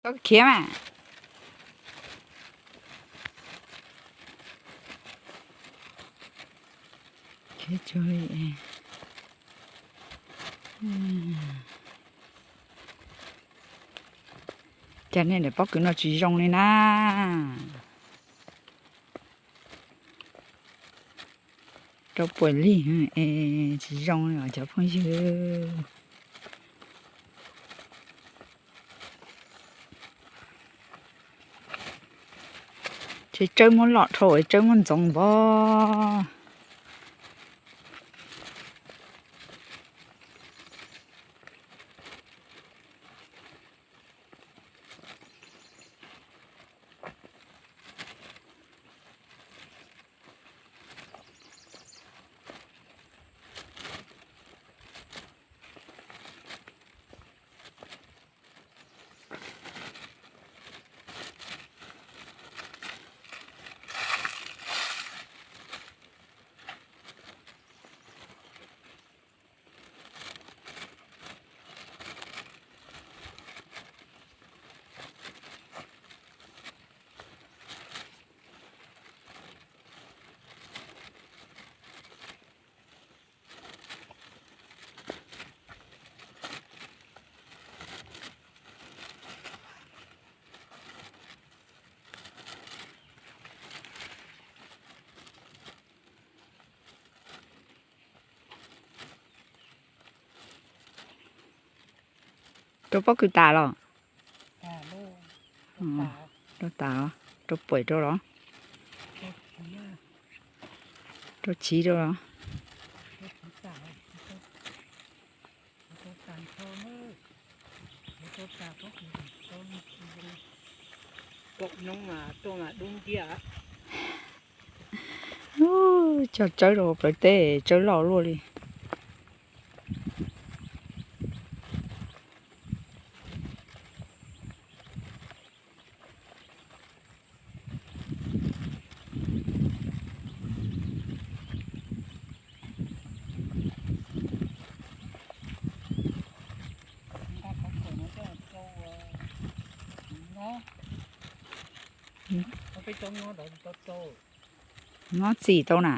Koj khiav mas. Khiav tsuag li. Cas nej daim pob kws no tsis zoo li na. Rau puas lig es tsis zoo li os cov phooj ywg. Ces tsawb muab lom dhau es tsawb muab ntxoov npog. Rau pob kws tas los? Rau tas, rau puas rau los? Rau chiv rau los? Cog tsawb rau plawv teb, tsawb loj luaj li. Nyob txim tau na.